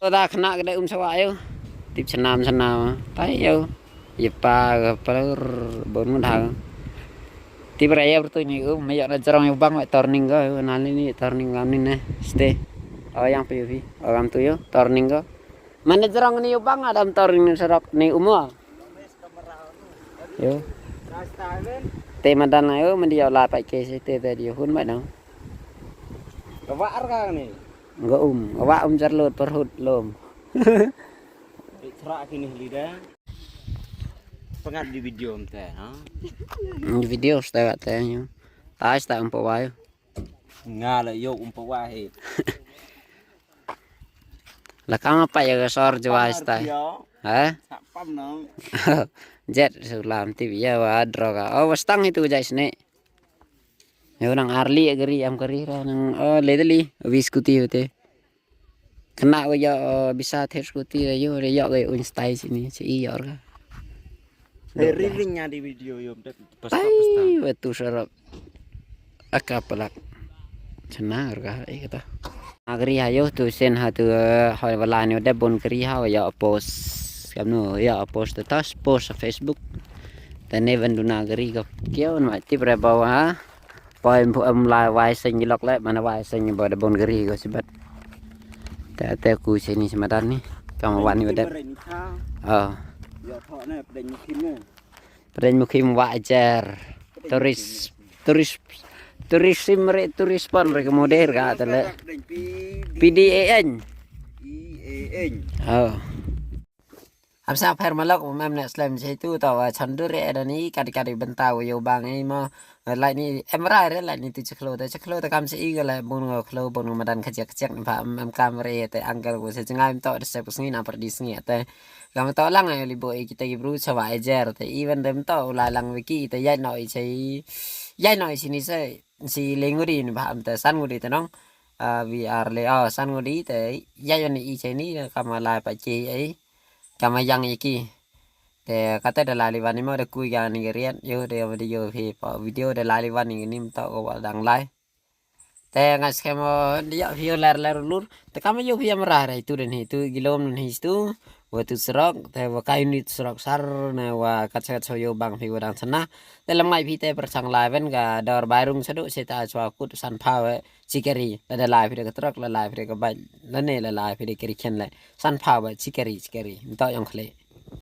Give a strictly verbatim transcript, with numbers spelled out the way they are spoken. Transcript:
To da khana ka dei um sawa ïo. Tip chanam chanam. Tai ïo. Ïa pa ka par bon mut ha. Tip ra ïa bertu ni um, ïa na jrong ïa bang wa turning ko, na ni ni turning kam ni ne. Ste. Aw yang pi pi. Aw kam tu ïo, turning ko. Mana jrong ni ïa bang adam turning ni sarap ni um wa. Ïo. Te madan na ïo, mandi ïa la pa ke se te te di hun ba dang. Ka wa ar ka ni. Ga um, ga wa um jar lut perhut lom. Tra kini lida. Pengat di video mte ha. Di video sta kat te ïo. Tai sta um pa wa ïo. Nga la ïo um pa wa he. La kam apa ïa ka sor jwa sta. Ha? Sapam nang. Jet sulam tip ïa wa droga. Oh, wastang itu jai sini. Ïa nang arli ïa gari am gari ra nang, oh, le dali. Wi scooty ute. Kena wa ïa, oh, bisa ther scooty ïa ïo ïa ga un stai sini. Si ïa ka. Hei, riring nya di video ïo mte. Pasta pasta. Ai, wa tu sarap. Aka palak. Chana ka ai kata. Agri ha ïo tu sen ha tu, eh, ha wala ni de bon kri ha ïa post. Kam nu ïa post ta tas post ha Facebook. Te ne van duna gari ka kio ma tip re ba wa. Poi em em la wai sen lok le mana wai sen ba de bon gari ko sibat. Te te ku sini semadan ni. Kam wan ni de. Oh. Ïa tho ne pdeng ni kin ne. Pdeng mukim wa ajar. Turis, turis, turis sim re, turis pon re kemudir ka tele. P D A N. Oh. Am sa pher malok um em ne slem che tu ta wa chandur re da ni kad kad benta wa yo bang i mo. Lai ni em ra re lai ni tu cheklo te cheklo te kam se i ga lai bun ga klo bun ga madan kajek kajek ni pha em kam re te angkel ko se chengai to de se pusngi na perdi sngi te. Kam to lang ai li bo i kita i bru chawa ejer te even dem to la lang wiki te yai no i che yai no i sini se si lenguri ni pha am te san nguri te nong. Ah, V R le oh san nguri te yai ni i che ni kam la pa che ai. Kam yang i ki. Te kata da la li van ni mo da kui ga ni rian yo de video phi pa video da la li van ni ni to ko wa dang lai. Te ngai skhem o dia phi ler ler lur. Te kam yo phi am ra ra itu den hi tu gilom ni tu. Wa tu serok te wa kai ni serok sar na wa kat kat so yo bang phi wa dang sana. Te lam ngai phi te persang lai ven ga dor bairung sadu se ta chwa kut san pha wa chikeri la da lai phi de ka trok la lai phi de ka bai la ne la lai phi de keri khen le san pha wa chikeri chikeri nto yong khle.